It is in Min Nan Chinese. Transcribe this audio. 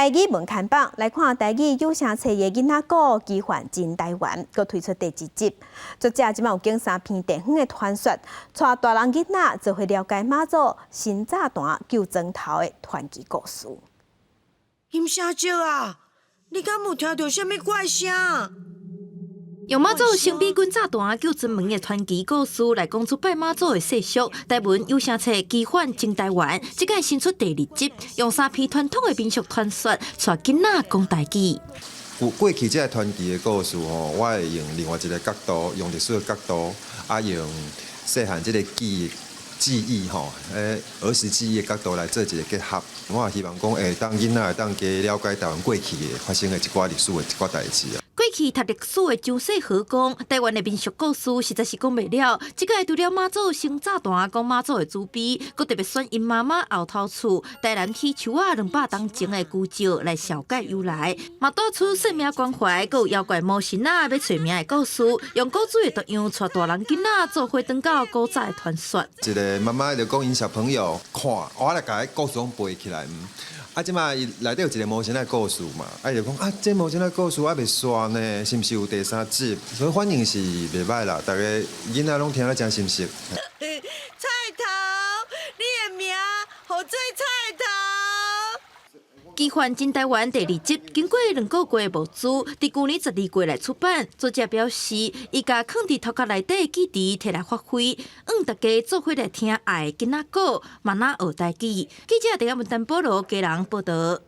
台語文看榜來看台語有聲冊的囡仔故奇幻真台灣，閣推出第二集。作者這擺有經三篇地方的傳說，帶大人囡仔做伙了解媽祖神炸彈救磚頭的傳奇故事。金小姐啊，你敢有聽著啥物怪聲？用媽祖神秘滾炸彈救磚門的傳奇故事來講出拜媽祖的習俗。台文有聲冊奇幻真台灣，這擺新出第二集，用三篇傳統的民俗傳說，帶囡仔講台語。有過去這個傳奇的故事吼，我會用另外一個角度，用歷史的角度，啊用細漢這個記憶吼，兒時記憶的角度來做一個結合。我也希望講會當囡仔會當加了解台灣過去的發生的一寡歷史的一寡代誌啊。過去讀歷史的張世和講，台灣的民俗故事實在是講袂了。這擺除了媽祖生炸彈，講媽祖的慈悲，閣特別選𪜶媽媽後頭厝台南起樹仔200冬前的古蹟來紹介由來，嘛帶出生命關懷，閣有妖怪魔神仔欲揣名的故事，用古書的圖樣帶大人囡仔做伙轉到古早的傳說。一個媽媽就講𪜶小朋友看，我來共故事攏背起來。啊，這擺伊內底有一個魔神仔故事嘛，啊，伊就講啊，這魔神仔故事猶未煞呢，是毋是有第三集？所以反應是袂䆀啦，逐个囡仔攏聽得真心實。菜頭，你的名號做菜頭。奇幻真台灣第二集經過2個月募資，佇舊年12月來出版。作者表示，伊共囥佇頭殼內底的記憶摕來發揮，讓大家做伙來聽愛的囡仔故，嘛若學台語。記者鄭亞文、陳保羅家人報道。